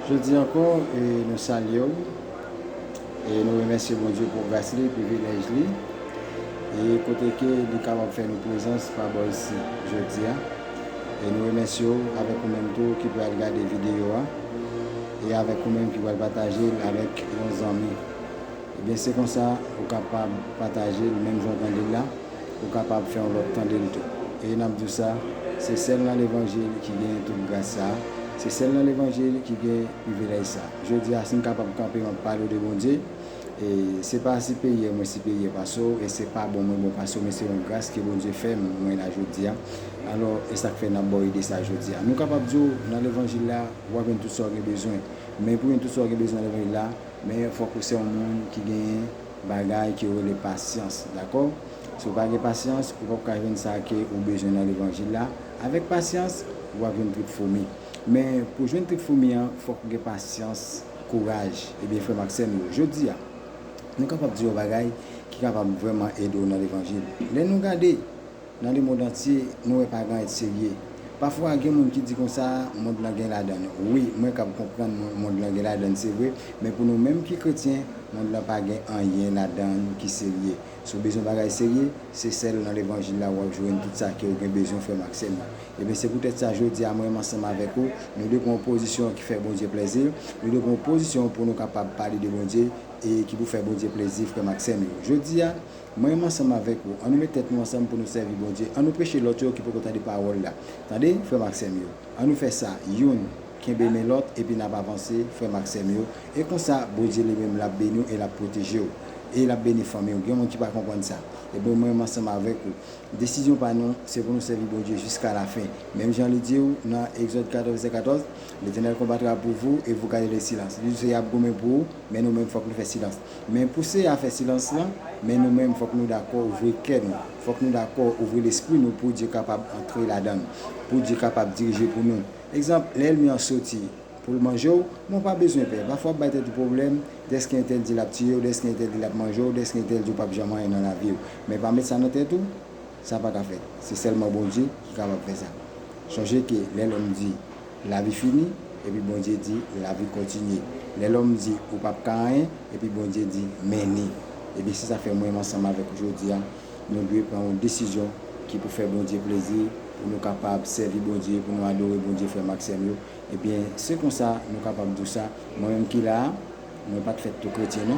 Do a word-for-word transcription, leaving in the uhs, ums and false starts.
Jodi ankò, e, nou salye w, e nou remèsye Bondye pou gras li, privilèj li, e kote ke li kapab fè nou prezans pa bò isi jodi a. E nou remèsye w avèk ou menm tou ki pral gade videyo a, e avèk ou menm ki pral pataje l avèk yon zanmi. Ebyen, se konsa, ou kapab pataje l, menm jan w tande l la, ou kapab fè yon lòt tande l tou. E n ap di w sa, se sèl nan levanjil ki gen tout gras sa a, se sèl nan levanjil ki gen privilèj sa a. Jodi a, si m kapab kanpe, m ap pale w de Bondye, e se pa siperyè mwen siperyè pase w, e se pa bon mwen bon pase w, men se yon gras ke Bondye fè m, mwen la jodi a. Alò, e sa k fè n ap ba w ide sa a jodi a. Nou kapab di w, nan levanjil la, w ap jwenn tout sa w gen bezwen. Men pou jwenn tout sa w gen bezwen nan levanjil la, men fòk ou se yon moun ki genyen bagay ke yo rele pasyans, dakò? Si w pa gen pasyans, ou p ap ka jwenn sa ke ou bezwen nan levanjil la. Avèk pasyans, w ap jwenn trip foumi. Men pou jwenn trip foumi an, fòk ou gen pasyans, kouraj. Ebyen, frè m ak sè m yo, jodi a, nou kapab di yon bagay ki kapab vrèman ede w nan levanjil. Lè nou gade nan lemonn antye, nou wè pa gen anyen serye. Pafwa, gen moun ki di konsa, mond lan gen ladann. Wi, mwen kab konprann mon- mond lan gen ladann, se vre, men pou nou menm ki kretyen, mond lan pa gen anyen ladann ki serye. Si w bezwen bagay serye, se sèl nan levanjil la w ap jwenn tout sa ke w gen bezwen, frè m ak sè m yo. Ebyen, se poutèt sa, jodi a, mwen menm ansanm avèk ou, nou dwe pran yon pozisyon ki fè Bondye plezi, nou dwe pran yon pozisyon pou nou kapab pale de Bondye e ki pou fè Bondye plezi, frè m ak sè m yo. Jodi a, mwen menm ansanm avèk ou, ann nou met tèt nou ansanm pou nou sèvi Bondye. Ann nou preche lòt yo ki poko tande pawòl la. Tande, frè m ak sè m yo. Ann nou fè sa, youn kenbe men lòt, epi n ap avanse, frè m ak sè m yo. E konsa, Bondye li menm, l ap beni w e l ap pwoteje w. E l ap beni fanmi w. Gen moun ki pa konprann sa. Ebyen, mwen menm ansanm avèk ou. Desizyon pa nou, se pou nou sèvi Bondye jiska lafen. Menm jan li di w nan Egzòd katòz, vèsè katòz, L'Éternel combattra pour vous et vous gardez le silence. Li di w se y ap goumen pou ou, men nou menm fòk nou fè silans. Men pou se y a fè silans lan, men nou menm fòk nou dakò ouvri kè nou. Fòk nou dakò ouvri lespri nou pou Dye kapab antre ladan n, pou Dye kapab dirije pou nou. Egzanp, lè ènmi an soti pou l manje w, men w pa bezwen pè. Pafwa w ap bay tèt ou pwoblèm, dèske entèl di l ap tiye w, dèske entèl di l ap manje w, dèske entèl di w p ap janm anyen nan lavi w. Men pa met sa nan tèt ou, sa pa ka fèt. Se sèlman Bondye ki kapab fè sa. Sonje ke lè lòm di, la vie finie, epi Bondye di, la vie continue. Lè lòm di, ou p ap ka anyen, epi Bondye di, men ni. Ebyen, se sa fè mwen menm ansanm avèk ou jodi a, nou dwe pran yon desizyon ki pou fè Bondye plezi, pou nou kapab sèvi Bondye, pou nou adore Bondye, frè m ak sè m yo. Ebyen, se konsa nou kapab di w sa. Mwen menm ki la a, mwen pa t fèt tou kretyen, non.